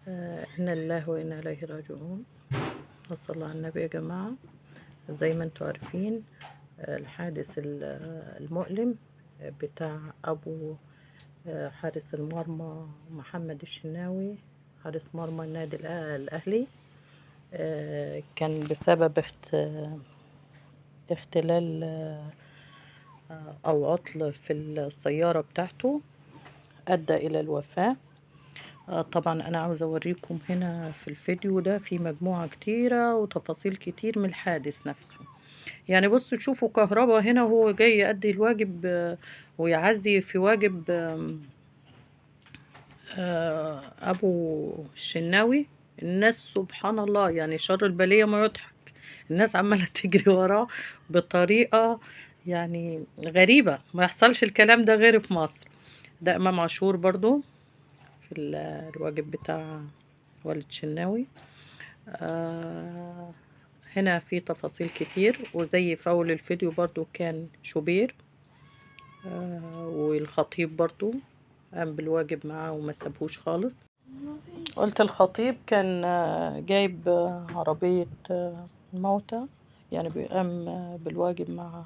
إنا لله وإنا إليه راجعون. نصلي على النبي يا جماعة. زي ما انتوا عارفين، الحادث المؤلم بتاع أبو حارس المرمى محمد الشناوي، حارس مرمى النادي الأهلي، كان بسبب اختلال أو عطل في السيارة بتاعته أدى إلى الوفاة. طبعا أنا عاوزة أوريكم هنا في الفيديو ده في مجموعة كتيرة وتفاصيل كتير من الحادث نفسه. يعني بصوا شوفوا كهربا هنا وهو جاي يأدي الواجب، ويعزي في واجب أبو الشناوي. الناس سبحان الله، يعني شر البلية ما يضحك، الناس عمالة تجري وراه بطريقة يعني غريبة، ما يحصلش الكلام ده غير في مصر. ده إمام عاشور برضو في الواجب بتاع والد شناوي. هنا في تفاصيل كتير، وزي في أول الفيديو برضو كان شوبير، والخطيب برضو قام بالواجب معاه وما سابهوش خالص. قلت الخطيب كان جايب عربية الموتى، يعني بيقام بالواجب مع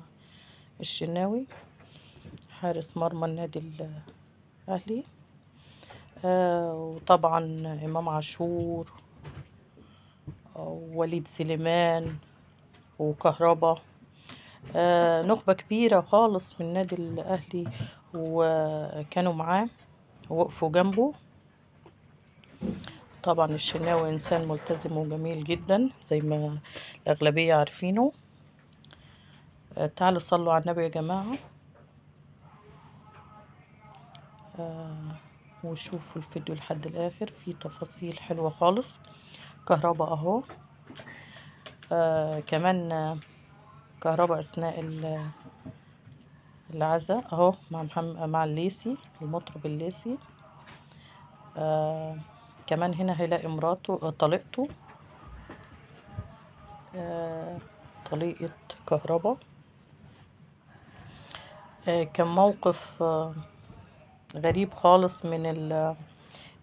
الشناوي حارس مرمى النادي الأهلي. وطبعا إمام عاشور ووليد سليمان وكهربا، نخبة كبيرة خالص من النادي الأهلي، وكانوا معاه ووقفوا جنبه. طبعا الشناوي إنسان ملتزم وجميل جدا زي ما الأغلبية عارفينه. تعالوا صلوا على النبي يا جماعة، وشوفوا الفيديو لحد الآخر، فيه تفاصيل حلوة خالص. كهربا أهو، كمان كهربا أثناء العزاء أهو مع محمد، مع الليسي المطرب الليسي. كمان هنا هيلاقي مراته، طليقته، طليقة كهربا. كان موقف غريب خالص من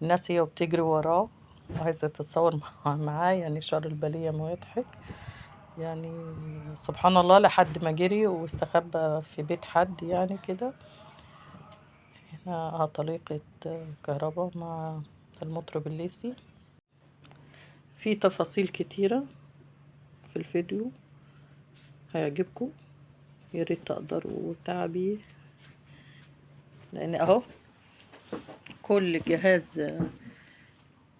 الناس هي وبتجري وراه وعايزة تتصور معاه، يعني شر البلية ما يضحك، يعني سبحان الله، لحد ما جري واستخبى في بيت حد يعني كده. هنا طليقة كهربا مع المطرب الليسي. في تفاصيل كتيرة في الفيديو هيعجبكم، يا ريت تقدروا تعبي، لان اهو كل جهاز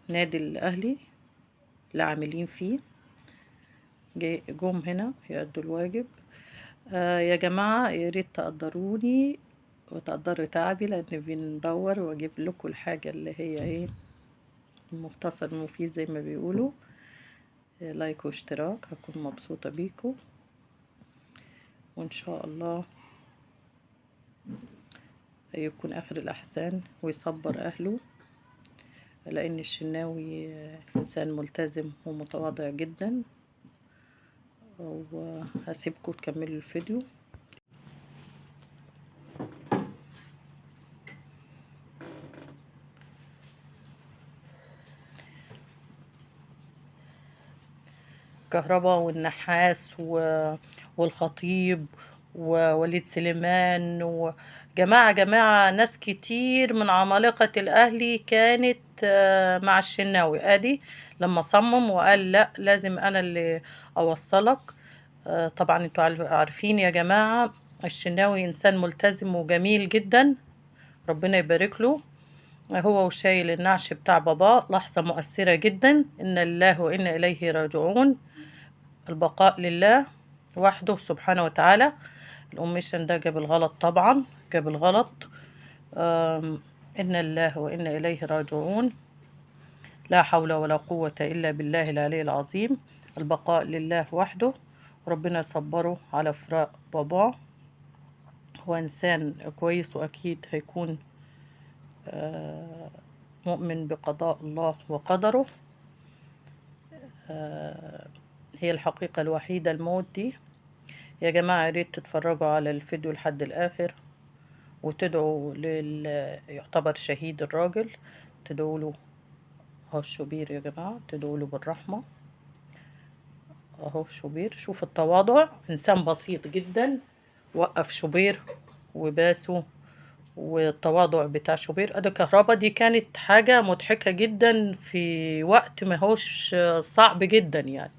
نادي الاهلي اللي عاملين فيه جم هنا يأدوا الواجب. يا جماعة يا ريت تقدروني وتقدروا تعبي، لان بندور واجيب لكم الحاجة اللي هي ايه، المختصر المفيد زي ما بيقولوا. لايك واشتراك، هكون مبسوطة بيكم، وان شاء الله يكون اخر الاحزان ويصبر اهله، لان الشناوي انسان ملتزم ومتواضع جدا. وهسيبكم تكملوا الفيديو. كهربا والنحاس والخطيب ووليد سليمان وجماعة، جماعة ناس كتير من عمالقة الأهلي كانت مع الشناوي. أدي لما صمم وقال لا لازم أنا اللي أوصلك. طبعا انتوا عارفين يا جماعة الشناوي إنسان ملتزم وجميل جدا، ربنا يبارك له. هو وشايل النعش بتاع باباه، لحظة مؤثرة جدا. إنا لله وإنا إليه راجعون، البقاء لله وحده سبحانه وتعالى. الأوميشن ده جاب الغلط، طبعا جاب الغلط. إنا لله وإنا إليه راجعون، لا حول ولا قوة إلا بالله العلي العظيم. البقاء لله وحده، ربنا يصبره على فراق باباه. هو إنسان كويس وأكيد هيكون مؤمن بقضاء الله وقدره. هي الحقيقة الوحيدة الموت دي يا جماعة. يا ريت تتفرجوا على الفيديو لحد الآخر وتدعوا لل يعتبر شهيد الراجل، تدعوا له اهو شوبير يا جماعة، تدعوا له بالرحمة. اهو شوبير، شوف التواضع، انسان بسيط جدا. وقف شوبير وباسه، والتواضع بتاع شوبير. ادي كهربا دي كانت حاجة مضحكة جدا في وقت ما هوش صعب جدا يعني.